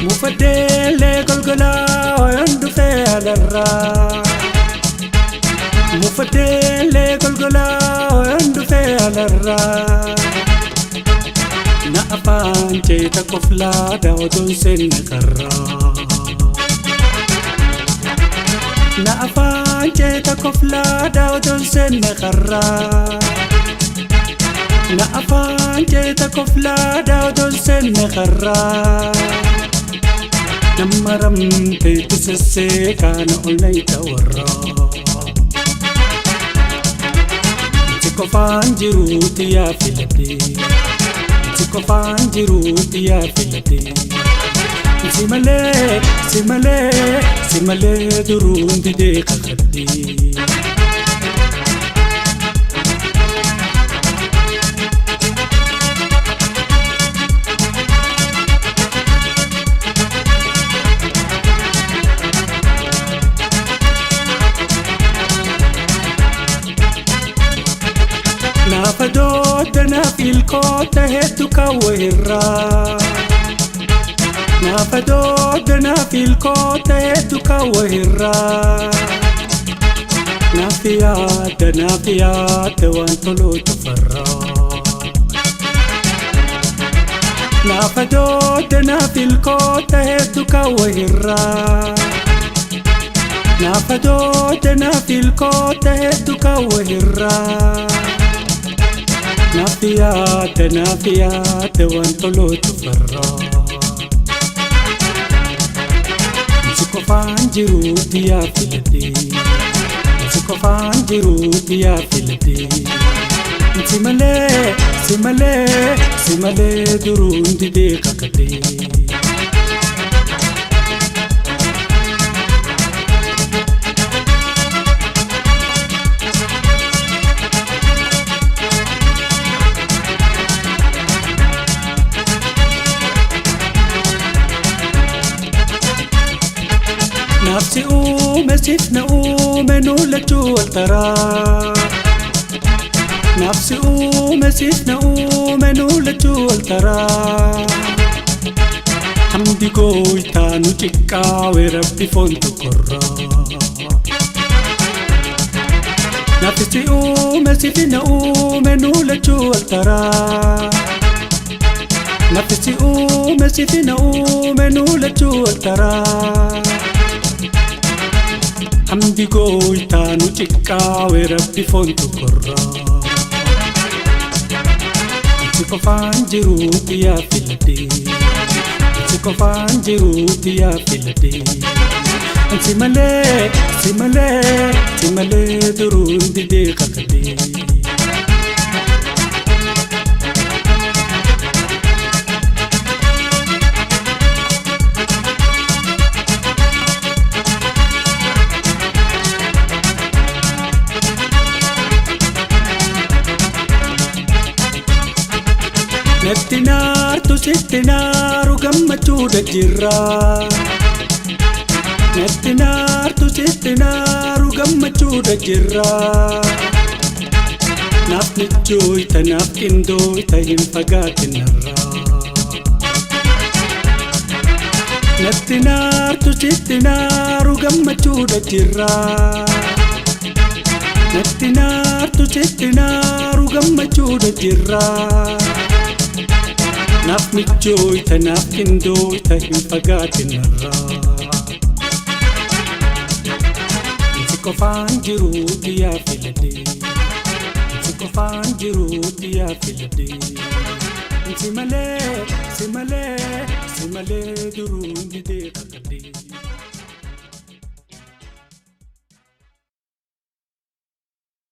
Mufaddeelee golgolaa oyoon dhufee alarraa. Mufaddeelee golgolaa oyoon dhufee alarraa. Na afaan ceeta koflaa daawwatuun seenna karraa. Na afaan ceeta koflaa daawwatuun seenna karraa. Na afaan ceeta koflaa daawwatuun seenna karraa. Nammaramteetu sesseekaa na ol nayita warraa. Si qofaan jiruuti yaa filadhee. Si qofaan jiruuti yaa filadhee. Si malee, si malee, si malee duruun didee kakadhee. Naafa doodda naaf ilkoota hedduu kaawwa irraa. Naafa doodda naaf ilkoota hedduu kaawwa irraa. Naaf yaadda naaf yaadda waan tolootu farraa. Naafa doodda naaf ilkoota hedduu kaawwa irraa. Naafa doodda naaf ilkoota hedduu kaawwa irraa. Naaf yaadda naaf yaadda waan tolootu farraa. Si qofaan jiruuti yaa filadhee. Si qofaan jiruuti yaa filadhee. Si malee, si malee, si malee duruun didee kakadhee. Naafsi uume siif na uume nu lachuu wal taraa. Naafsi uume siif na uume nu lachuu wal taraa. Hamdi gooytaa nu xiqqaawe rabbi foon tokkorraa. Naafsi uume siif na uume nu lachuu wal taraa. Naafsi uume siif na uume nu lachuu wal taraa. Hamdi gooytaa nu xiqqaawe rabbi foon tokkorraa. Si qofaan jiruuti yaa filadhee. Si qofaan jiruuti yaa filadhee. Si malee, si malee, si malee duruun didee kakadhee. Natti naartu sitti naaru gammachuudha jirra. Natti naartu sitti naaru gammachuudha jirra. Naaf michooyta naaf qindooyta hin fagaatin narraa. Natti naartu sitti naaru gammachuudha jirra. Natti naartu sitti naaru gammachuudha jirra. Naaf michooyta naaf qindooyta hin fagaatin narraa. Si qofaan jiruuti yaa filadhee. Si qofaan jiruuti yaa filadhee. Si malee, si malee, si malee duruun didee kakadhee.